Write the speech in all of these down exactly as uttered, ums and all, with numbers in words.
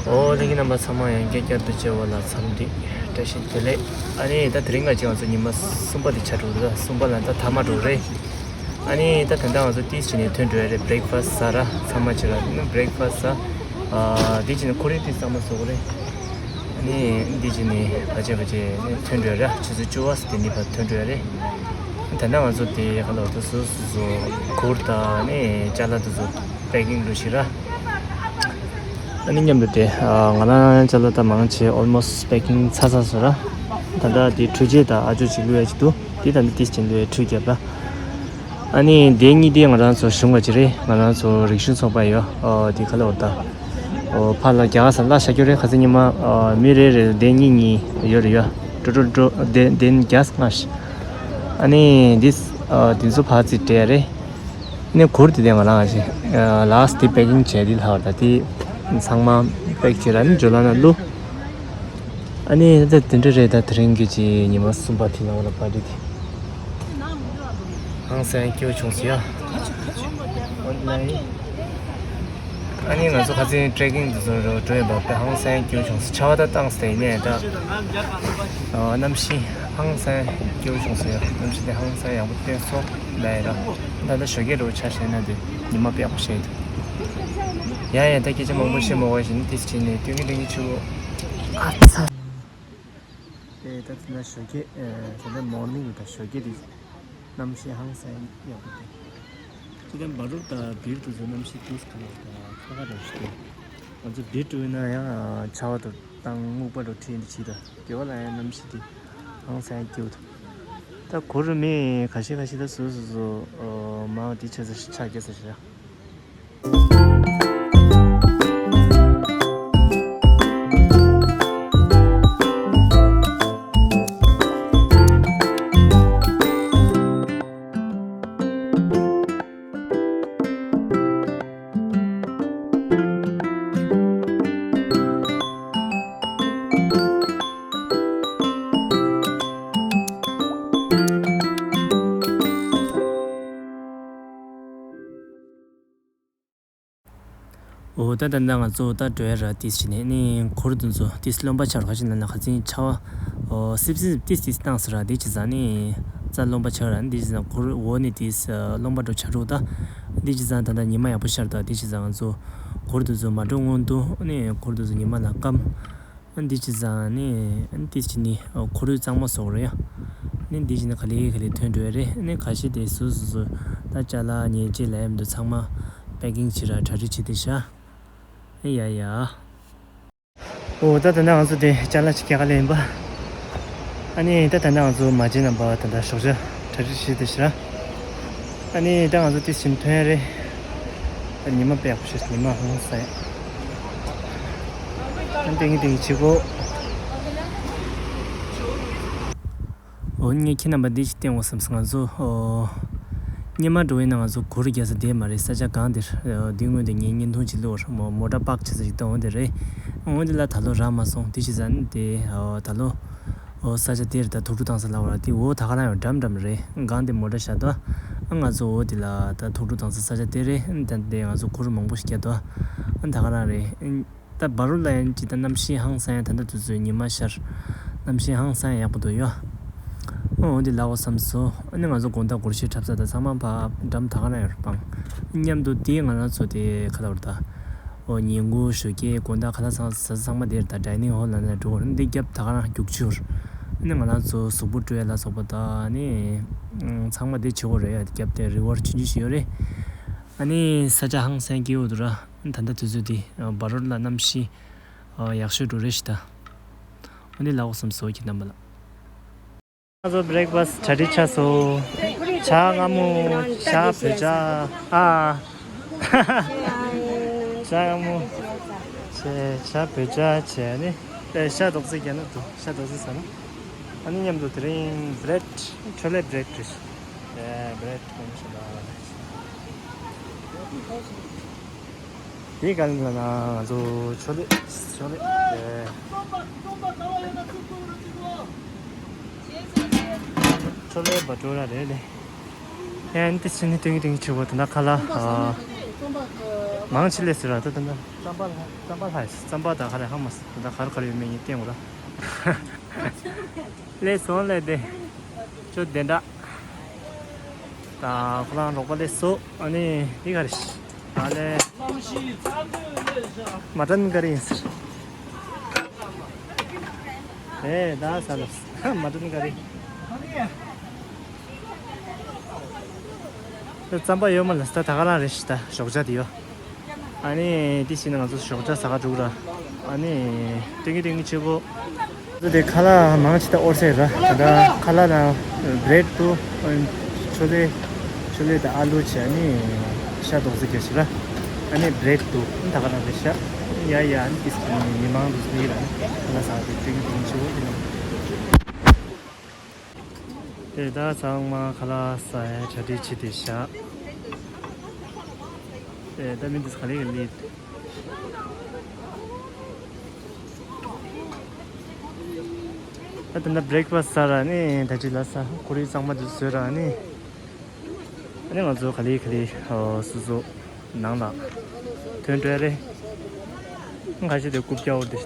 ཨོ་ལྷན་རྒྱས་རྣམ་པ་ཚང་མ་ཡང་བསྐྱར་བསྐྱར་དུ་མཇལ་བ་ལ་འཚམས་འདྲི་བཀྲ་ཤིས་བདེ་ལེགས། ཨ་ནི་ད་དེ་རིང་ང་ཅི་ང་ཚོ་ཉི་མ་གསུམ་པ་དེ་ཆགས་འགྲོ་རེད། གསུམ་པ་ལ་ད་ཐ་མ་འགྲོ་རེད། ཨ་ནི་ད་ད་ལྟ་ང་ཚོ་ཏིས་བྱས་ནས་ཐོན་འགྲོ་ཡ་རེད། བྷི་རེག་ཕ་སི་ཟ་ར་ཚང་མ་བྱས་ར་ནི་བྷི་རེག་ཕ་སི་ཟ། ཨ་དེ་བྱས་ནས་ཁོ་རེ་ཏིས་ཚང་མ་བཟོ་གི་རེད། ཨ་ནི་འདི་བྱས་ནས་ཕལ་ཆེར་ཕལ་ཆེར་ནི་ཐོན་འགྲོ་ཡ་རེད། ཆུ་ཚོད་བཅུ་པ་དེ་ནི་ཕར་ཐོན་འགྲོ་ཡ་རེད། ད་ལྟ་ང་ཚོ་དེ་ག་ལ་དུ་སོ་སོ་སོ་གུར་དང་ནི་ཅ་ལག་དུ་སོ་པེ་ཀིང་འགྲོ་ཞིག་ར། ཨ་ནི་མཉམ་དུ་དེ་ང་རང་ཅ་ལག་ད་མང་ཆེ་ཨོལ་མོ་སི་པེ་ཀིང་ཚར་ཚར་སོང་ར། ད་ལྟ་དེ་འཕྲུལ་ཆས་དང་ཨ་ཅོ་ཅིག་བླུག་ཡ་ཅིག་འདུག་དེ་ད་ལྟ་དེ་ཅིག་བླུག་ཡ་འཕྲུལ་རྒྱབ་ར། ཨ་ནི་དེ་གཉིས་དེ་ང་རང་ཚོ་གཞུང་བ་ཅིག་རེད། ང་རང་ཚོ་རིག་གཞུང་ཚོགས་པ་ཡོད། ཨོ་དེ་ག་ལ་འོ་ད། ཨོ་ཕ་ལ་རྒྱ་གར་ས་ལ་ཤ་སྐྱོ་རེད། ཁ་སང་ཉི་མ་ཨོ་མི་རེ་རེ་དེ་གཉིས་གཉིས་ཡོད་རེད་ཡོད། ཀྲོ་ཀྲོ་ཀྲོ་དེ་དེ་རྒྱ་སྔ་ཤ། ཨ་ནི་དེ་ཨོ་དེ་ཚོ་ཕ་ཚིག་སྤྲད་རེད། ནས་གུར་དེ་དེ་ང་རང་ཨ་ཅེ་ལ་སི་དེ་པེ་ཀིང་བྱས་དེ་ལྷག་ད་དེ་ཚང་མ་པེག་བྱས་ར་ནི་ཇོ་ལ་ན་བླུག་ཨ་ནི་ད་དེ་འདྲ་རེད། ད་དེ་རིང་གི་ཅི་ཉི་མ་གསུམ་པ་དེ་ནང་ལ་པར་ཏི་དེ་ཧང་སང་སྐྱིད་པོ་བྱུང་སོང་ཡ། ཨོན་ལའིན། ཨ་ནི་ང་ཚོ་ཁ་སང་ཊེ་རེག་ཀིང་དེ་ཚོ་འགྲོ་འགྲོ་ཡིན་པ་དཔེ་ཧང་སང་སྐྱིད་པོ་བྱུང་སོང་། ཆར་པ་ད་བཏང་སྟེ་ཡིན་ནའི་ད་ཨ་གནམ་གཤིས་ཧང་སང་སྐྱིད་པོ་བྱུང་སོང་ཡ། གནམ་གཤིས་དེ་ཧང་སང་ཡག་པོ་བསྟན་སོང་ལ་ཡ་ར། ད་ལྟ་ཞོགས་ཀས་འགྲོ་ཆ་བཞག་ན་དེ་ཉི་མ་དཔེ་ཡག་པོ་ཤར་འདུག་ཡ་ཡ་ད་སྐད་ཆ་མང་པོ་བཤད་མ་དགོས་བཞིན་དེ་བྱས་ནས་སྟོན་གྱི་སྟོན་གྱི་ཆུ་བོ། ཨ་ཚ། ཨེ་ད་དེ་ན་ཞོགས་ཀས་ཨེ་དེ་ན་མོར་ནིང་ད་ཞོགས་ཀས་དེ་གནམ་གཤིས་ཧང་སང་ཡག་པོ་འདུག་ཅི་ལྟར་བ་རུབ་དང་བིར་དུ་ཚོ་གནམ་གཤིས་དུས་ག་ལ་དང་ཁ་ཁ་རེད་ཞུ། ང་ཚོ་བིར་དུ་ཡིན་ན་ཡང་ཆར་པ་དང་སྔུག་པ་རུ་ཁྲིད་འདི་བྱེད་དང་དེ་བ་ལ་ཡང་གནམ་གཤིས་དེ་ཧང་སང་སྐྱིད་པོ་འདུག་ད་གུར་མི་ཁ་ཤས་ཁ་ཤས་ད་སོ་སོ་སོ་མང་དེ་ཆ་ཚ་ཆ་རྒྱ་ཚ་ཞིག་ར། འོ་ད་ད་ལྟ་ང་ཚོ་ད་འགྲོ་ཡ་ར་ཏིས་བྱས་ནས་ནི་གུར་དེ་ཚོ་ཏིས་རློན་པ་ཆགས་ཁ་ཅིག་ན་ན་ཁ་ཚིན་ཆར་པ་འོ་སིབ་སིབ་ཏིས་ཏིས་བཏང་ཟེར་ར། དེ་བྱས་ཙང་ནི་རྩྭ་རློན་པ་ཆགས་ར། དེ་བྱས་ཙང་གུར་འོ་ནི་ཏིས་རློན་པ་འགྲོ་ཆགས་འགྲོ། ད་དེ་བྱས་ཙང་ད་ལྟ་ཉི་མ་ཡག་པོ་ཤར། ད་དེ་བྱས་ཙང་ང་ཚོ་གུར་དེ་ཚོ་མ་འགྲོ་སྔོན་དུ་ནི་གུར་དེ་ཚོ་ཉི་མ་ལ་སྐམ། ཨ་འདི་ཅི་ཟ་ནི་ཨ་འདི་ཅི་ནི་ཨོ་ཁོར་ཡུག་གཙང་མ་བཟོ་གི་རེད་ཡ། ནི་འདི་ཅི་ནི་ག་ལེ་ག་ལེ་ཐོན་འགྲོ་ཡ་རེད། ནི་ཁ་ཤས་དེ་སུ་སུ་སུ་ད་ཅ་ལག་ཉལ་ཆས་ལ་ཡམ་དུ་ཚང་མ་པེ་ཀིང་བྱེད་ར་གྲ་སྒྲིག་བྱེད་དེ་ཤ། ཨེ་ཡ་ཡ། ཨོ་ད་ད་ནང་ང་ཚོ་དེ་ཅ་ལག་ཅིག་རྒྱག་ག་ལེ་ཡིན་པ། ཨ་ནི་ད་ད་ནང་ང་ཚོ་མ་བྱེད་ནམ་པ་ད་ད་ཞོགས་ཇ་གྲ་སྒྲིག་བྱེད་དེ་ཤ། ཨ་ནི་ད་ང་ཚོ་དེ་ཞིམ་ཐོན་ཡ་རེད། ཉི་མ་དཔེ་ཡག་པོ་ཤར། ཉི་མ་ཧང་སང་ཡ། ཨ་ནི་ཏིང་ངེ་ཏིང་ངེ་བྱེད་དགོས། འོ་ངས་ཁྱེད་རྣམ་པ་འདི་ཞིག་བསྟན་འོང་བསམ་སོང་། ང་ཚོ་ཨོ་སྙེ་མ་འགྲོ་བའི་ནང་ང་ཚོ་གུར་རྒྱག་ས་དེ་མ་རེད། ས་ཆ་གང་དེར་འདི་སྔོན་དེ་ངས་བརྙན་ཐུང་ཅིག་བླུགས་ར། མོ་མོ་ཊ་པག་བྱེད་ས་ཞིག་བཏང་འོང་དེ་རེད། འོ་དེ་ལ་ད་ལོ་རག་མ་སོང་། དེ་ཞིག་ཟ་ནི་དེ་ཨོ་ད་ལོ། ཨོ་ས་ཆ་དེར་ད་ཐུག་འཕྲོ་བཏང་ས་ལ་བ་ར། དེ་འོ་ད་ག་རང་ཡང་འགྲམ་འགྲམ་རེད། གང་དེ་མོ་ཊ་བཞག་ཏོ། ཨ་ང་ཚོ་འོ་དེ་ལ་ད་ཐུག་འཕྲོ་བཏང་ས་ས་ཆ་དེ་རེད། ཨ་ད་དེ་ང་ཚོ་གུར་མང་པོ་ཞིག་བརྒྱབ་ཏོ། ཨ་ད་ག་རང་རེད། ཨ་ད་བ་རུ་ལ་ཡང་ཅི་ད་གནམ་གཤིས་ཧང་སང་ཡ། ད་ད་དུས་ཚོད་ཉི་མ་ཤར། གནམ་གཤིས་ཧང་སང་ཡ་ཡག་པོ་འདུག་ཡོ། ཨ་འོ་དེ་ལ་འོ་བསམ་སོ། ཨ་ནི་ང་ཚོ་དགོང་དག་གུར་ཤེལ་འཁྲབ་ས་ད་ཚང་མ་ཕ་འགྲམ་ད་ག་རང་ཡོད་ར་སྤང་། མཉམ་དུ་དེ་ང་རང་ཚོ་དེ་ག་ལ་བར་ད། ཨོ་ཉིན་གུང་ཞོགས་ཀས་དགོང་དག་ཁ་ལག་ཚང་ཟ་ཚང་མ་དེར་ད་ཌའི་ནིང་ཧོལ་ལ་ནས་འགྲོ་བར་འདི་རྒྱབ་ད་ག་རང་རྒྱུག་ཆུར། ཨ་ནི་ང་རང་ཚོ་གཟུགས་པོ་བཀྲུ་ཡ་ལ་སོགས་པ་ད་ནི་ཚང་མ་དེ་བྱེད་དགོས་རེད་ཡ། རྒྱབ་དེ་རི་ཝར་ཆུང་ཆུང་ཞིག་ཡོད་རེད། ཨ་ནི་ས་ཆ་ཧང་སང་སྐྱིད་པོ་འདུག་ར། ད་ལྟ་དུས་ཚོད་འདི་བ་རོ་ལ་གནམ་གཤིས་ཡག་ཤོས་འགྲོ་རེད་ཤི་ད། ཨ་ནི་ལ་འོ་བསམ་སོ་ཁྱེད་རྣམ་པ་ལ། ང་ཚོ་བྷི་རེག་ཕ་སི་གྲ་སྒྲིག་ཆགས་སོང་། ཇ་མངར་མོ། ཇ་བོད་ཇ། ཨ། ཇ་མངར་མོ། ཇ་ཇ་བོད་ཇ་བྱས་ནི། ཨེ་ཤ་རྡོག་རྩེ་རྒྱག་ན་འདུག་ཤ་རྡོག་རྩེ་ཟ་ན། ཨ་ནི་མཉམ་དུ་དེ་རིང་བྷི་རེད། ཆོ་ལེ་བྷི་རེད་རེད། ཨེ་བྷི་རེད་གོན་ཤ་ལ། དེའི་སྒང་ལ་ན་ང་ཚོ་ཆོ་ལེ་ཆོ་ལེ། ཆོ་ལེ་བ་ཊོ་ར་རེད་ལེ། ཡང་དེ་ཕྱི་ནས་ཏིང་ཏིང་ཆུ་བོ་དེ་ན་ཁ་ལ། ཨ། མང་ཆེ་ལས་ཟེར་ར། ད་ད་ད་རྩམ་པ་ལྷ། རྩམ་པ་ལྷ་ཡིན། རྩམ་པ་དང་ཁ་ལས་ཧ་མ་སི་ད་ད་གར་གར་ཡོད་མེད་ངས་བསྟན་འོ་ར། ལས་སོང་ལས་དེ། ཅོ་དེ་འདྲ། ད་ཁོ་རང་རོགས་པ་ལས་སོ། ཨ་ནི་འདི་ག་རེ་ཤི། ད་ལས། མ་ཏན་ག་རེ་ཡིན་ཟེར། ཨེ་ད་ས་ལ་མ་ཏན་ག་རེ། རྩམ་པ་ཡོད་མ་ལ་ད་ད་ག་རང་རེད་ཤི། ད་ཞོགས་ཇ་དེ་ཡོད། ཨ་ནི་དེ་བྱས་ན་ང་ཚོ་ཞོགས་ཇ་ཟ་ག་འགྲོ་གི་ར། ཨ་ནི་ཏིང་ངེ་ཏིང་ངེ་ཆེ་པོ། དེ་ཁ་ལག་མང་ཆེ་ད་ཨོར་སེ་ར། ད་ཁ་ལག་ནང་བྷི་རེད་འདུག། ཆོ་ལེ། ཆོ་ལེ་དང་ཨ་ལུ་བྱས། ཨ་ནི་ཤ་རྡོག་རྩི་རྒྱག་ཞིག་ར། ཨ་ནི་བྷི་རེད་འདུག། ད་ག་རང་རེད་ཤག། ཡ་ཡ། ཨ་ནི་ཏིས་མི་མང་འདུག་ཟེར་ལ། ཁ་ལག་ཟ་དེ་ཏིང་ངེ་ཏིང་ངེ་ཆེ་པོ་ཡིན་ནམ། དེ་ད་ཚང་མ་ཁ་ལག་ཟ་ཡ་གྲ་སྒྲིག་བྱེད་དེ་བཞག། དེ་ད་མི་འདུག་ག་ལེ་ག་ལེ། ད་ད་ལྟ་བྷི་རེག་ཕ་སི་ཟ་ར་ནི་ད་ཅི་ལ་ས་ཁོ་རི་གཙང་མ་དེ་བཟོས་ར་ནི། ཨ་ནི་ང་ཚོ་ག་ལེ་ག་ལེ་སོ་སོ་ནང་ལ་ཐོན་འགྲོ་ཡ་རེད། ཁ་ཤས་དེ་རྐུབ་བཀྱག་འོ་དེ།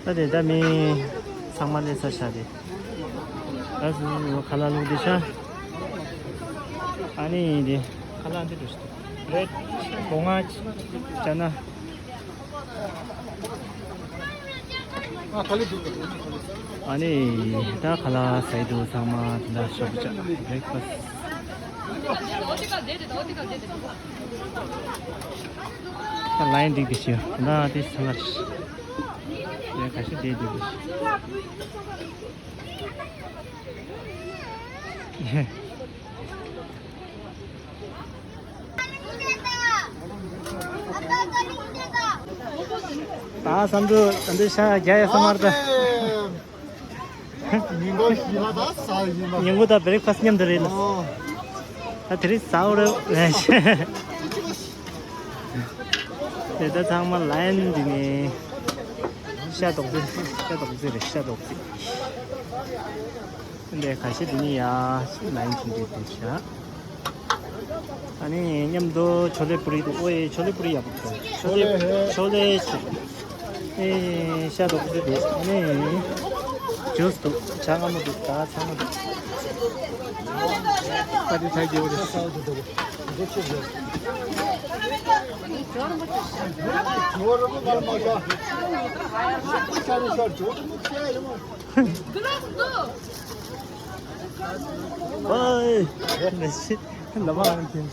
ད་དེ་ད་མི་ཚང་མ་ལས་ས་ཤ་དེ། ད་སུ་ཁ་ལག་བླུགས་དེ་ཤ། ཨ་ནི་དེ་ཁ་ལག་འདི་འདྲ་ཞིག་རེད། སྒོ་ང་ཅ་ན། ཨ་ནི་ད་ཁ་ལག་ཟས་དུས་ཚང་མ་དེ་འདྲ་ཤོག་བྱ་བྷི་རེག་ཕ་སི། ད་ལ་ཡིན་འགྲིག་དེ་ཤི་ན་དེ་ཚང་མ་རེད། ཡ་ཁ་ཤས་དེ་འགྲིག་དེ་ཤི། ད་བསམ་ཚུལ་ད་འདི་ཤ་རྒྱ་ཡ་སོང་མར་ད། ཉིན་གུང་ཞིག་ལ་ད་ཟ་ཡིན་པ། ཉིན་གུང་ད་བྷི་རེག་ཕ་སི་མཉམ་དུ་རེད་ལ། ཨོ། ད་དེ་རིང་ཟ་འོ་རེད་ལས། དེ་ད་ཚང་མ་ལ་ཡིན་འདི་ནས། ཤ་རྡོག་རྩི། ཤ་རྡོག་རྩི་རེད། ཤ་རྡོག་རྩི། འདི་ཁ་ཤས་འདི་ནི་ཡ་ལ་ཡིན་གྱི་འདི་འདི་ཤ། ཨ་ནི་མཉམ་དུ་ཆོ་ལེ་པུ་རི་འདུག། ཨོ་ཡེ་ཆོ་ལེ་པུ་རི་ཡག་པོ་འདུག། ཆོ་ལེ་ཆོ་ལེ་ཆོ་ལེ་ཆོ། ཨེ་ཤ་རྡོག་རྩི་འདུག། ཨ་ནི་ཇུས་འདུག། ཇ་མངར་མོ་འདུག། ད་ཚང་མ་འདུག། ད་དེ་ཚ་རྒྱས་པོ་རེད། ཨོའི། ལ་མ་རང་ཁྱིམ།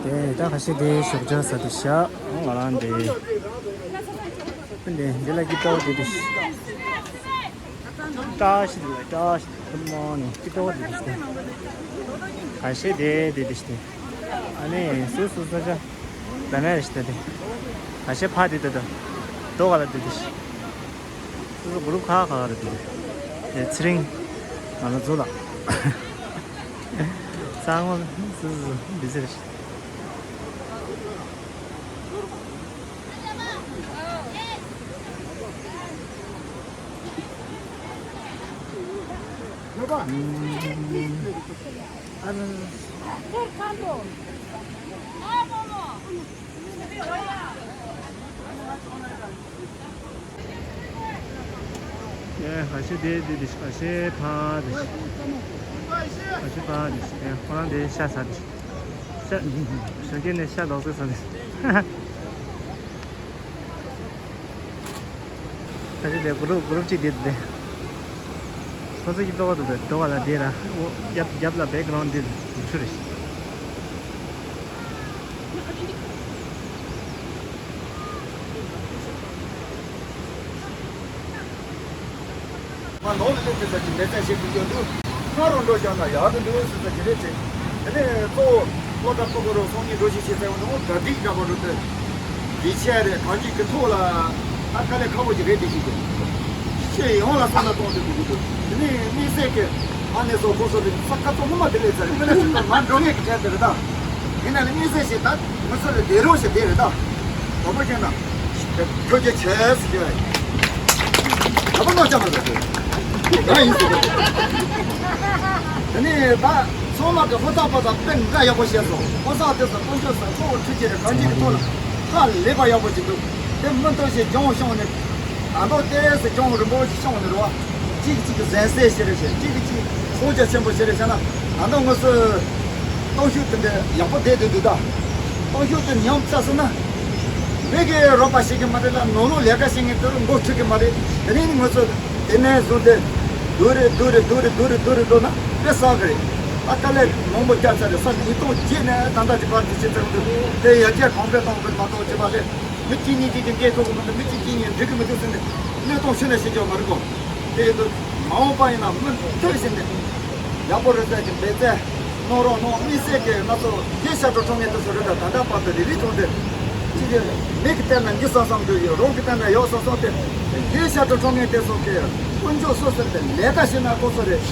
དེ་ད་ཁ་ཤས་དེ་ཞོགས་ཇ་ཟ་དེ་ཤ། ང་རང་དེ། དེ་འདི་ལ་ཀི་ཏོག་དེ་དེ། བཀྲ་ཤིས་བདེ་ལེགས། བཀྲ་ཤིས་བདེ་ལེགས། ནོར་མོ་ནི་ཀི་ཏོག་དེ་དེ་ཤ། ཁ་ཤས་དེ་དེ་དེ་ཤ། ཨ་ནི་སུ་སུ་ས་ཆ་ད་ནས་ཤ་དེ། ཁ་ཤས་ཕ་དེ་དེ་དེ། རྡོ་ག་ལ་དེ་དེ་ཤ། སོ་སོ་གུ་རུབ་ཁག་ཁག་རེད་འདུག། དེ་ཚེ་རིང་། ང་ལ་མཛོ་ལགས། ཚང་མ་སོ་སོ་སོ་སོ་བི་ཟི་རེད། ཡ། ཁ་ཤས་དེ་དེ་དེ་ཤ། ཁ་ཤས་ཕ་དེ་ཤ། ཁ་ཤས་ཕ་དེ་ཤ། ཡ། ཁོ་རང་དེ་ཤ་ཟ་དེ་ཤ། ཤ་ཞོགས་ཀས་ནས་ཤ་ལོག་ཟེར་ཟ་དེ་ཤ། ད་ཅི་དེ་གུ་རུབ་གུ་རུབ་ཅིག་དེ་དེ། ཁོ་ཚོ་གི་ལྟོ་བ་དེ་དེ་ལྟོ་བ་ལ་དེ་ར། འོ། རྒྱབ་རྒྱབ་ལ་བེག་གི་རོན་དེ་དེ་ཆུ་རེད། མ་ནོར་ལས་དེ་ཚ་གི་ལས་ཚ་ཞིག་གི་ཡོད་འདུག། སྔ་རུ་འགྲོ་བཞག་ན་ཡག་ཏུ་འགྲོ་ཟེར་ས་ཅི་རེད་ཅེ། དེ་ནས་གཙོ་བོ་བློ་དགའ་ཐུག་གི་རུ་སོང་ཉིན་འགྲོ་ཞིག་བྱེད་ཚེ་འོ་ནོ་དགའ་སྡིག་འདྲ་པོ་རུ་དེ། དེ་ཆེ་རེད། གང་ཅིག་གི་ཐོག་ལ་ཨ་དཀའ་ལས་ཁག་པོ་ཅིག་རེད་དེ་ཞིག་གི། ཆེ་ཡོང་ལ་སོང་ན་གཏོང་དེ་འདུག་གི་འདུག། དེ་ནས་དམིགས་བསལ་གི་ ཨ་ནེ་སོ་ཁོ་སོ་དེ་ས་ཁ་ཚོ་སྔོན་མ་དེ་ལས་ཚར་རེད། དེ་ལས་ཚར་མ་འགྲོ་ངེས་ཀྱི་ཆེད་དེ་རེད་ད། ཡིན་ན་ལས་མི་ཟེར་ཞིག་ད་ང་ཚོ་ལས་བདེ་རོགས་ཞིག་དེ་རེད་ད། གོ་བོ་ཁྱེད་ན་ཐོས་རྒྱུ་ཆེ་ཟེར་གྱི་ཡ་ཡིན། ག་པ་ནོ་ཅག་མ་ཟེར་གྱི་ཡ་ཡིན་ཟེར་གྱི། དེ་ནས་ད་ཚང་མ་གི་ཧུར་ཐག་པ་དང་དཔེ་འདྲ་ཡག་པོ་བཤད་སོང་། ཧུར་ཐག་དེ་ཚོ་དཀོན་མཆོག་གསུམ་གཙོ་བོ་ཁྲི་ཆེན་རེད། གང་ཅིའི་ཐོག་ལ་ཧ་ལས་པ་ཡག་པོ་ཞིག་འདུག་དེ་མི་འདུག་ཞེས་ལྗོངས་བྱུང་ནས། ད་མདོ་སྟེ་ཟེར་ལྗོངས་རིན་པོ་ཆེ་ཤོང་ནས་རོ། གཅིག་གཅིག་གི་གཟན་གསལ་ཤེས་རེ་བྱེད། གཅིག་གཅིག་ཁོང་ཅག་ཆེན་པོ་ཤེས་རེ་བྱེད་ན། ད་མདོ་ངོས་སུ་སྟོབས་ཤུགས་དེ་འདྲ་ཡག་པོ་བསྡད་དེ་འདུག་ད། སྟོབས་ཤུགས་དེ་ཉམས་ཚར་སོང་ན། མི་གིས་རོགས་པ་བྱེད་ཀྱི་མ་རེད་ལ། ནོར་ལུག་ལས་ཀ་བྱེད་མཁན་དེ་མགོ་ཚོས་ཀྱི་མ་རེད། དེ་རིང་ངོས་སུ་དེ་ནས་བཟུང་སྟེ་སྡུག་རེ་སྡུག་རེ་སྡུག་རེ་སྡུག་རེ་སྡུག་རེ་འགྲོ་ན་དཔེ་བསགས་ཀྱི་རེད། ད་དཀའ་ལས་མང་པོ་བརྒྱབ་ཚར་རེད། ས་ཉིས་སྟོང་བརྒྱད་ནས་ད་ལྟ་གི་བར་དུ་བྱས་ཚར་འདུག་དེ་ཡར་རྒྱས་གོང་འཕེལ་གཏོང་དགོས་མ་གཏོགས་བྱེད་པ་རེད། མི་གཅིག་གཉིས་གཅིག་གིས་འགན་ཐོག་གི་མི་འདུག་མི་གཅིག་གཉིས་གཉིས་འགྲིག་གི་མི་འདུག་ཟེར་ནས་བློས་གཏོང་ཤུགས་ནས་བྱེད་རྒྱུ་མ་རེད་གོ། དེ་ཡིན་དུས་མ་འོངས་པ་ཡིན་ན་མུ་མཐུད་བཞིན་ནས་ཡག་པོ་རེད་ཟེར་གྱི་འབད་བརྩོན་གནང་རོགས་གནང་། དམིགས་བསལ་གྱི་ང་ཚོ་རྒྱུན་ཞབས་བྲོ་འཁྲབ་མཁན་དེ་ཚོ་རེད་ད། ད་ལྟ་བར་དུ་རེ་རེ་བྱུང་སྟེ་གཅིག་གིས་མིག་གིས་བལྟས་ན་མྱི་བཟང་བཟང་འདུག་ཡོད། རོགས་ཀྱིས་བལྟས་ན་ཡག་བཟང་བཟང་སྟེ། རྒྱུན་ཞབས་བྲོ་འཁྲབ་མཁན་དེ་ཚོ་གིས་དཀོན་མཆོག་གསུམ་ཟེར་ཏེ་ལས་ཀ་བྱེད་ན་ལྐོག་ཟ་རེད།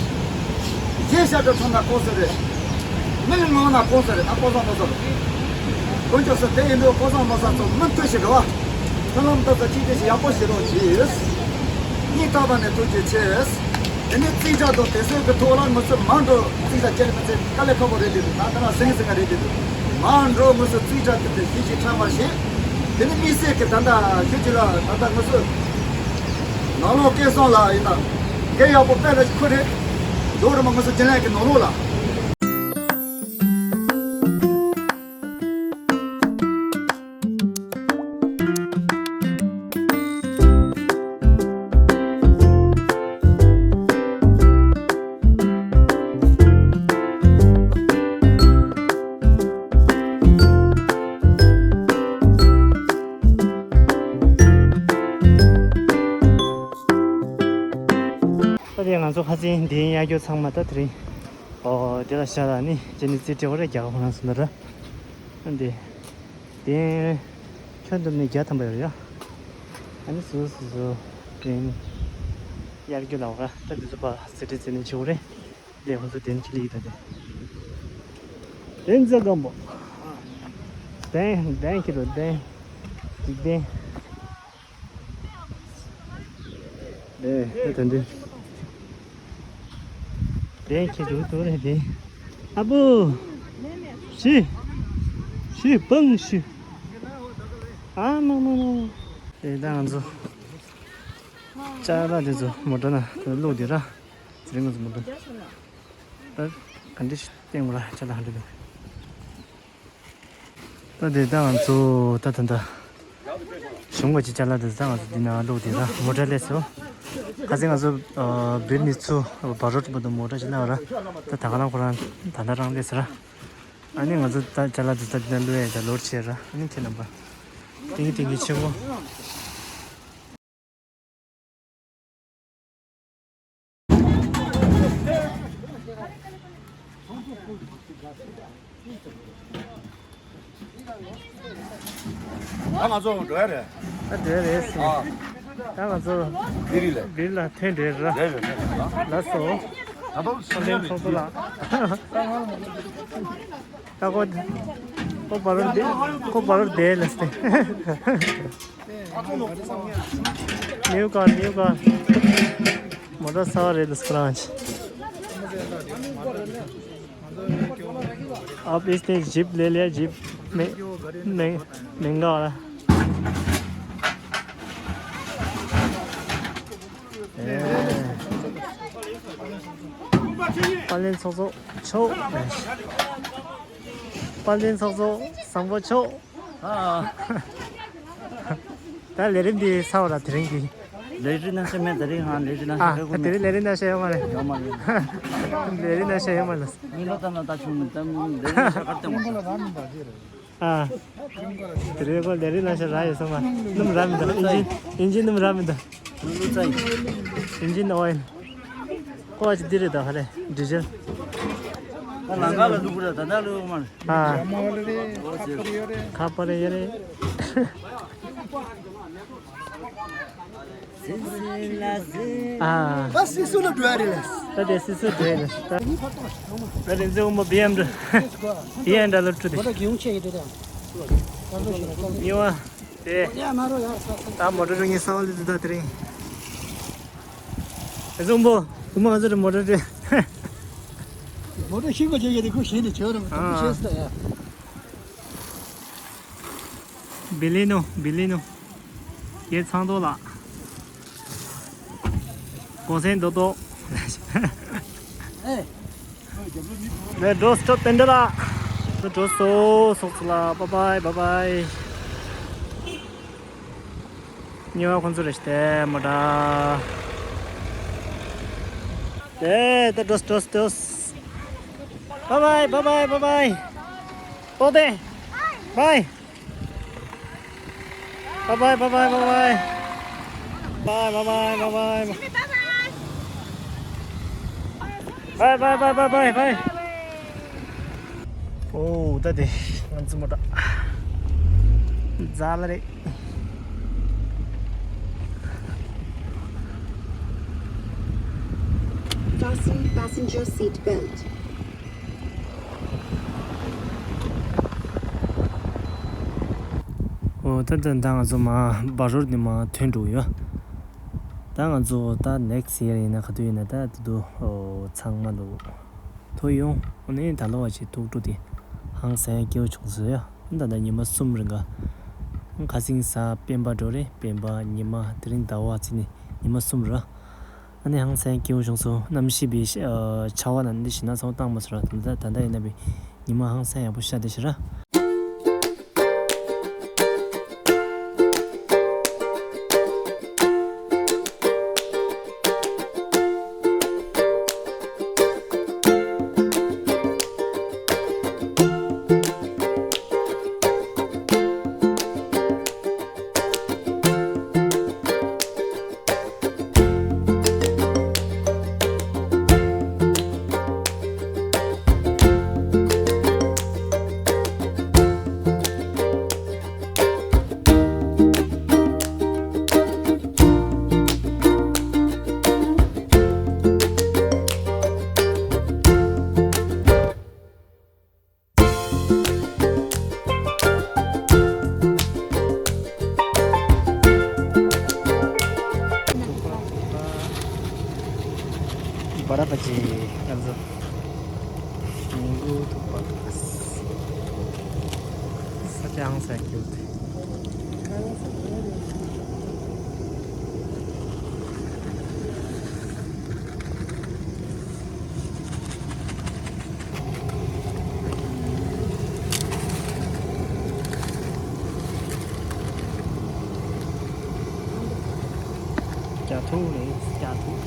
རྒྱུན་ཞབས་བྲོ་འཁྲབ་ན་ལྐོག་ཟ་རེད། མི་ལ་ངོ་ན་ལྐོག་ཟ་རེད། ད་ལྐོག་ཟ་ལྐོག་ཟ་རེད། དཀོན་མཆོག་གསུམ་དེ་ཡིན་དུས་ལྐོག་ཟ་མ་ཟ་ཚོ་མུ་མཐུད་བྱེད་རོགས། མཐུན་ལམ་ལྟ་ས་གཅིག་སྒྲིལ་ཞིག་ཡག་པོ་བྱེད་རོགས་གྱིས། སྙིང་ཐག་པ་ནས་ཐུགས་རྗེ་ཆེ། དེ་ནས་རྩིས་ཁྲ་དང་དེ་ཚོའི་གི་ཐོག་ལ་ང་ཚོ་མང་འགྲོ་རྩིས་ཁྲ་བཅར་མི་ཚེ་དཀའ་ལས་ཁག་པོ་རེད་དེ་འདུག་ད་ལྟ་ན་ཟིང་ཟིང་རེད་དེ་འདུག་མང་འགྲོ་ང་ཚོ་རྩིས་ཁྲ་དེ་དེ་ཞིབ་ཞིབ་ཁྲ་མ་བྱེད། དེ་ནས་དམིགས་བསལ་གི་ད་ལྟ་ཞུ་རྒྱུ་ལ་ད་ལྟ་ང་ཚོ་ནང་ལོགས་སྐལ་བཟང་ལགས་ཡིན་ན་སྐད་ཡག་པོ་དཔེ་ལ་ཁུ་རེད། མདོ་རུ་མ་ང་ཚོ་རྒྱུན་ལས་གི་ནང་ལོགས་ལ། ད་དེ་ང་ཚོ་ཁ་སང་འདི་ཡར་རྒྱུག་ཚང་མ་ད་དེ་རིང་། ཨོ་དེ་ལ་ཤ་ལ་ནི་ཅི་ནི་རྩིས་སྤྲད་པ་རེད། རྒྱ་གར་ཁོ་རང་སོང་ད་ར། ཨ་འདི། དེ། ཁྱོན་བསྡོམས་ནས་བརྒྱ་ཐམ་པ་ཡོད་རེད་ཡ། ཨ་ནི་སོ་སོ་སོ་སོ་དེ་ནི་ཡར་རྒྱུག་ལ་བ་ད་དེ་ཚོ་པ་ཟི་ཏི་ཟི་ནི་ཆུ་རེད། དེ་ཁོ་ཚོ་དེ་ནི་ཆི་ལི་ཡི་ད་དེ། དེ་ནི་ཛ་གམ་པོ། དེ་དེ་ཁྱི་རོ་དེ། འཇིག་རྟེན། དེ་དེ་དེ་འདི། དེ་ཁྱི་རུ་དུ་རེད་དེ། ཨ་བུ། ཤི། ཤི་བང་ཤི། ཨ་མ་མ་མ། དེ་ད་ང་ཚོ། ཅ་ལག་དེ་ཚོ་མོ་ཊ་ནང་བླུགས་དེ་ར། དེ་རིང་ང་ཚོ་མོ་ཊ། ད་ག་འདྲ་ཞིག་བསྟན་དགོས་ར་ཅ་ལག་ག་འདྲ་འདུག་ད་དེ་ད་ང་ཚོ་ད་ད་ད། གཞུང་གི་ཅ་ལག་དེ་ད་ང་ཚོ་འདི་ནང་བླུགས་དེ་ར་མོ་ཊ་སླེབས་སོང་། ཁ་སང་ང་ཚོ་བིར་ནས་ཚུར་བ་རོ་ཏི་བ་དུ་མོ་ཊ་ཞིག་ལ་ར། ད་ད་ག་རང་ཁོ་རང་ད་ད་རང་སླེབས་སོང་ར། ཨ་ནི་ང་ཚོ་ད་ཅ་ལག་དེ་ད་འདི་ནང་བླུགས་ཡ་ད་ལོར་བྱས་ར། ཨ་ནི་ཁྱེད་རྣམ་པ། ཏིང་ཏིང་གི་ཆེ་བོ། ད་ང་ཚོ་འགྲོ་ཡ་རེད། ད་འགྲོ་ཡ་རེད་ཟེར། ཨ། ད་ང་ཚོ་བིར་ལ་བིར་ལ་ཐོན་འགྲོ་ཡ་རེད། རེད་རེད་རེད། ལགས་སོ། ད་དོ་ཨ་ལེན་ཚོགས་གཙོ་ལགས། ད་ཁོ་ཁོ་བ་རོ་བསྡད་ཁོ་བ་རོ་བསྡད་ལ་སྟེ། New car, new car. Motor saw rail scratch. आप इसने जीप ले लिया, जीप में, में, महंगा वाला। ཨེ། དཔལ་ལྡན་ཚོགས་གཙོ་མཆོག་དཔལ་ལྡན་ཚོགས་གཙོ་བཟང་པོ་མཆོག་ཨ། ད་ལས་རིམ་འདི་ཚར་བ་ལ་དེ་རིང་གི། ལས་རིམ་སྣ་ཤས་མེད། དེ་རིང་ང་ལས་རིམ་སྣ་ཤས་ཨ་ཕེབས་ཀྱི་དེ་མེད། རིང་ལས་རིམ་སྣ་ཤས་ཡོད་མ་རེད། ཡོད་མ་རེད། ལས་རིམ་སྣ་ཤས་ཡོད་མ་རེད། མི་ལོ་ལྟར་ན་ད་ཆུང་མི་ལྟར་ལས་རིམ་སྣ་ཤས་ག་རེ་བཏང་བ་རེད། ཨ། དེ་རིང་ཁོ་ལས་རིམ་སྣ་ཤས་རག་ཡོད་སོང་བ། སྣུམ་རག་མི་འདུག་ཨིན་ཇི་ཨིན་ཇི་སྣུམ་རག་མི་འདུག་ལུ་ཙའི། ཨིན་ཇི་ཨོ་ཡིལ། ཀོ་ཅི་འདི་རེད་ད་ཧ་རེ་ཌི་ཟེལ། ད་ལང་ཀ་ལ་ལུག་ར་ད་ད་ལུག་མ་རེད། ཨ། ཁ་པར་ཡོད་རེད། ཨ། ད་སི་སུ་ལ་འགྲོ་ཡ་རེད་ལ། ད་དེ་སི་སུ་འགྲོ་ཡ་རེད། ད་ད་རིག་འཛིན་དབང་པོ་བི་ཨེམ་ཌབ་ལིའུ་བི་ཨེམ་ཌབ་ལིའུ་ཁྲི་དེ། ཉི་མ་དེ་ད་མོ་ཊ་རུ་ངའི་ས་བ་ལི་དུ་ད་དེ་རིང་། རིག་འཛིན་དབང་པོ་བུ་མོ་ང་ཚོ་རེ་མོ་ཊ་རེད། མོ་ཊ་ཤིང་གོ་བྱེད་ཀྱི་རེད། ཁོ་ཞེད་ནས་བྱོས་ར་མོ་ཊ་ཤེས་སུ་ད་ཡ། བི་ལི་ནོ། བི་ལི་ནོ། ཡེ་ཚང་ཏོ་ལགས། གོང་སེང་རྡོ་རྡོ། ཨེ། ལས་འགྲོ་སི་ཊོབ་བསྟན་འདྲ་ལགས། འགྲོ་སོ་སོགས་ཚོ་ལ་བཱའི་བཱའི་བཱའི་བཱའི། ཉེ་བ་ཁོང་ཚོ་རེ་ཞིག་དེ་མོ་ཊ། དེ་དེ་འགྲོ་སི་འགྲོ་སི་འགྲོ་སི། བཱའི་བཱའི་བཱའི་བཱའི་བཱའི་བཱའི། ཏོག་ཏེ། བཱའི། Bye bye, bye bye, bye bye. Bye, bye bye, bye bye. Bye bye, bye bye, bye bye. ཨོ་ད་དེ་ང་ཚོ་མོ་ཊ་ཛ་ལ་རེད། Fasten passenger seat belt. ཨོ་ད་ད་ད་ང་ཚོ་མ་བ་རོར་ནས་མ་ཐོན་འགྲོ་ཡོད། ད་ང་ཚོ་ད་ནེག་སི་ཡར་ཡིན་ན་ག་དུས་ཡིན་ན་ད་དེ་དུ་ཨོ་ཚང་མ་འདུག་ཐོ་ཡོང་། ཨོ་ནས་ད་ལོ་བ་ཆེ་ཐུག་འགྲོ་དེ་ཧང་སང་སྐྱེའུ་ཆུང་ཟེར་ཡ། ད་ད་ཉི་མ་གསུམ་རིང་ག་ཁ་སིང་ས་སྤེན་པ་འགྲོ་རེད། སྤེན་པ་ཉི་མ་དེ་རིང་ཟླ་བ་ཚེས་ནས་ཉི་མ་གསུམ་ར། ཨ་ནི་ཧང་སང་སྐྱེའུ་ཆུང་སོ་གནམ་གཤིས་པའི་ཤ་ཨ་ཆར་པ་ན་འདི་ཞིག་ན་ཚོང་བཏང་མ་སོང་ར། ད་ལྟ་ད་ལྟ་ཡིན་ན་བི་ཉི་མ་ཧང་སང་ཡག་པོ་ཤར་བསྡད་ཤག་ར། བ་ར་པ་ཅི་ང་ཚོ་ཉིན་གུང་ཐུག་པ་ས་ཅང་ས་ཁྱོད་དེ། རྒྱ་ཐུག་རེད། རྒྱ་ཐུག་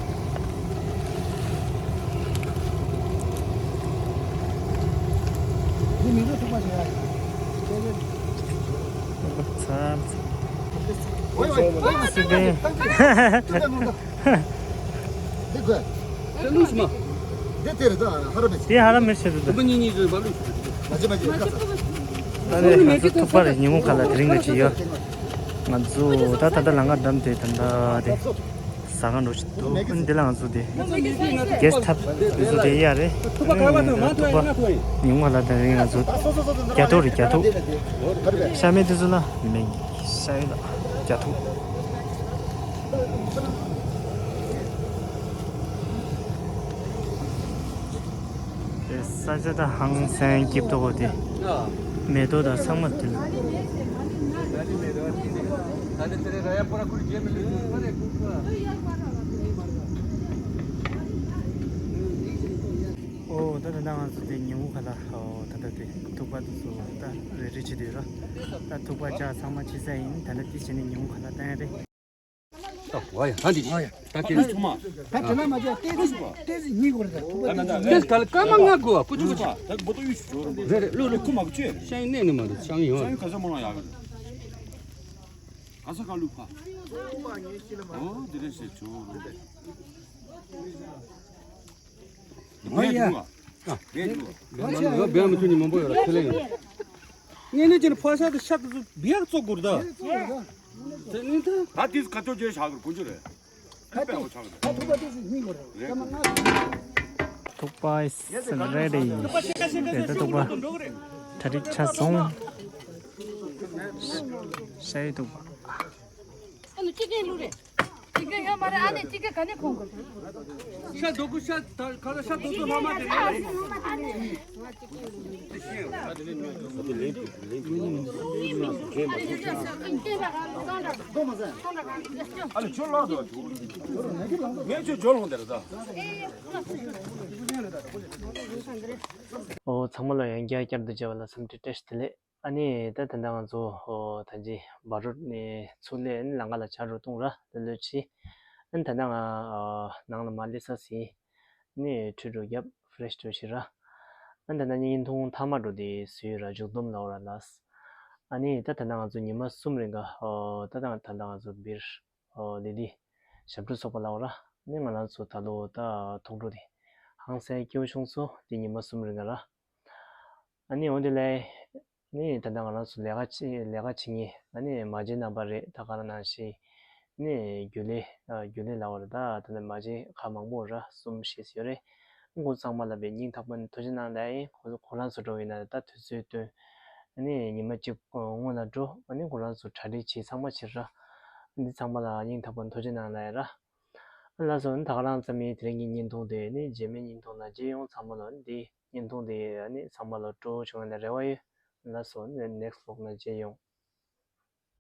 འདི་མི་འགྲོ་ཐུག་པ་བྱེད་ཡ་ཡིན། ཚར། ཨོའི་ཨོའི། སི་པན། འདི་དགོས། དེ་ལུས་མ། འདི་དེ་རེད་ད། ཧ་ར་མེད། དེ་ཧ་ར་མེད་ཟེར་འདུག་ད། འདི་གཉིས་གཉིས་ཀྱི་མ་ལུས་ཟེར་འདུག་མ་བྱེད་མ་བྱེད་ཁ་ཚ། ད་ནས་ང་ཚོ་ཐུག་པ་རེད། ཉིན་གུང་ཁ་ལ་དེ་རིང་ག་ཅི་ཡོད། ང་ཚོ་ད་ད་ལྟ་ལམ་ཁ་འགྲམ་དེ་ད་ད་དེ་ཟ་ཁང་འགྲོ་ཆེད་དུ། འདི་ལ་ང་ཚོ་དེ་གེ་སི་ཊི་ཧའུ་སི་དེ་ཚོ་དེ་ཡ་རེད། ཐུག་པ་ཉིན་གུང་ཁ་ལ་དེ་རིང་ང་ཚོ་རྒྱ་ཐུག་རེད། རྒྱ་ཐུག་ཤ་མེད་དེ་ཚོ་ལ་མེད། ཤ་ཡོད་ལ་རྒྱ་ཐུག་ས་ཆ་ད་ཧང་སང་སྐྱིད་པོ་དེ། མེ་ཏོག་དང་ཚང་མ་དེ་ལ། ཨོ་ད་ད་ང་ཚོ་དེ་ཉིན་གུང་ཁ་ལ་ཨོ་ད་ད་དེ་ཐུག་པ་དེ་ཚོ་ད་རེ་རེ་བྱེད་དུས་ར། ད་ཐུག་པ་ཇ་ཚང་མ་ཕྱི་ས་ཡིན། ད་ལྟ་དེ་བྱས་ནས་ཉིན་གུང་ཁ་ལ་བཏང་ཡ་རེད། ད་བ་ཡ་ད་འདི་ཨ་ཡ། ད་ཁྱེད་ཚོ་མ། ད་དེ་ལ་མ་བྱས་ཏེ་ཏེ་ཏེ་ཉིད་གོ་རེད། ད་ཐུག་པ་ཏེ་ཏེ་སྐལ་སྐར་མ་ལྔ་དགོས་པ་ཀུ་ཅུ་ཀུ་ཅུ། ད་མོ་ཏོ་གཡུག་ཞུ་ཞོར་རེད། རེད་རེད། ལོ་ལོ་ཁུ་མ་གུ་ཆོས། ཤ་ཡི་གནས་ནི་མ་རེད། ཤ་ཡི་ཡོང་། ཤ་ཡི་ག་ས་མ་ལ་ཡག་གི་རེད། ག་ས་ག་ལུག་ཁ། ཨོ་དེ་རེད་ཟེར་ཆོག་རེད། ཨ་ཡ། ཨ། བེད་འགྲོ། བེད་མ་འགྲོ། བེད་མི་ཐུབ་ནི་མང་པོ་ཡོད་ར། ཁས་ལེན་ཡོད། ངས་ནས་ཀྱི་ཕོ་ཤ་དེ་ཤ་དེ་ཚོ་བེད་བཙོག་དགོས་རེད་ད། ད་དེས་ཁ་ཐོག་བརྗོད་བཞག་གི་རེད། དཀོན་མཆོག་རེད། ཨ་ནི་དཔེ་ཡག་པོ་ཆགས་ཀྱི་འདུག་ཐུག་པ་དེ་ཚོ་སྙིང་གོ་རེད། ཐུག་པ་is ready། དེ་ད་ཐུག་པ་གྲ་སྒྲིག་ཆགས་སོང་། ཤ་ཡི་ཐུག་པ། ཨ་ནི་ཅི་གེ་ལུ་རེད། ཅི་གེ་ཡོད་མ་རེད། ཨ་ནི་ཅི་གེ་ག་ནས་ཁོང་གི། ཤ་རྡོ་ཀུ་ཤ་ད་ག་ལ་ཤ་རྡོ་ཀུ་ལྷག་མ་དེ་རེད། ཨ་ལ་ཁྱོད་ལགས་དོ། ངས་ཁྱོད་འཇོ་ལོང་དེར་ཟ། ཨོ་ཚང་མ་ལ་ཡང་བསྐྱར་བསྐྱར་དུ་མཇལ་བ་ལ་འཚམས་འདྲི་བཀྲ་ཤིས་བདེ་ལེགས། ཨ་ནི་ད་ད་ལྟ་ང་ཚོ་ཨོ་ད་ཅི་བ་རོད་ནས་ཚུར་སླེབས། ཨ་ནི་ལམ་ཁ་ལ་ཇ་རུ་བཏུང་ར་ལ་ལོས་ཆི། ཨ་ནི་ད་ལྟ་ང་ཨོ་ནང་ལ་མ་སླེབས་ས་ཟིན། ཨ་ནི་ཁྲུས་རུ་བརྒྱབ། ཕི་རེ་ཤི་འགྲོ་ཤི་ར། ཨ་ནི་ད་ལྟ་བརྙན་ཐུང་མཐའ་མ་འགྲོ་དེ་བཟོས་ར། མཇུག་སྡོམ་ལ་འོ་ར་ལགས། ཨ་ནི་ད་ད་ལྟ་ང་ཚོ་ཉི་མ་གསུམ་རིང་ག་ཨོ་ད་ད་ད་ལྟ་ང་ཚོ་བིར་ཨོ་ལི་ལི་ཞབས་བྲོ་ཚོགས་པ་ལ་འོ་ར། ཨ་ནི་ང་རང་ཚོ་ད་ལོ་ད་ཐུག་འགྲོ་དེ་ཧང་སང་སྐྱིད་པོ་བྱུང་སོང་། དེ་ཉི་མ་གསུམ་རིང་ག་ར། ཨ་ནི་འོ་དེ་ལས་ནི་ད་ལྟ་ང་རང་ཚོ་ལས་ཀ་བྱེད་ལས་ཀ་བྱེད་མཁན་ཨ་ནི་མ་བྱན་རྣམ་པ་རེད། ད་ག་རང་ནང་བཞིན་ནི་རྒྱུན་ལས་ཨ་རྒྱུན་ལས་ལ་འོ་ར། ད་ད་ལྟ་མ་བྱན་ཁག་མང་པོ་ར་གསུམ་བཞི་ཡོད་རེད། ཁོང་ཚང་མ་ལ་བའི་སྙིང་ཐག་པ་ནས་ཐུགས་རྗེ་གནང་ལ་ཡིན། ཁོ་ཁོ་རང་ཚོ་འགྲོ་ཡིན་ན་ད་དུས་ཚོད་བཏོན། ཨ་ནི་ཉི་མ་གཅིག་སྔོན་ལ་འགྲོ། ཨ་ནི་ཁོ་རང་ཚོ་གྲ་སྒྲིག་བྱེད་ཚང་མ་བྱེད་ར། ཨ་ནི་ཚང་མ་ལ་སྙིང་ཐག་པ་ནས་ཐུགས་རྗེ་གནང་ལ་ཡིན་ར། ལགས་སོ། ད་ག་རང་ཙམ་ཡིན། དེ་རིང་གི་བརྙན་ཐུང་དེ་ནི་རྗེས་མའི་བརྙན་ཐུང་ནང་མཇལ་ཡོང་། ཚང་མ་ལ་འདི་བརྙན་ཐུང་དེ་ནི་ཚང་མ་ལ་སྤྲོ་བོ་བྱུང་ཡོད་ན་རེ་བ་ཡོད། ལགས་སོ། ནི་next vlog ནང་མཇལ་ཡོང་།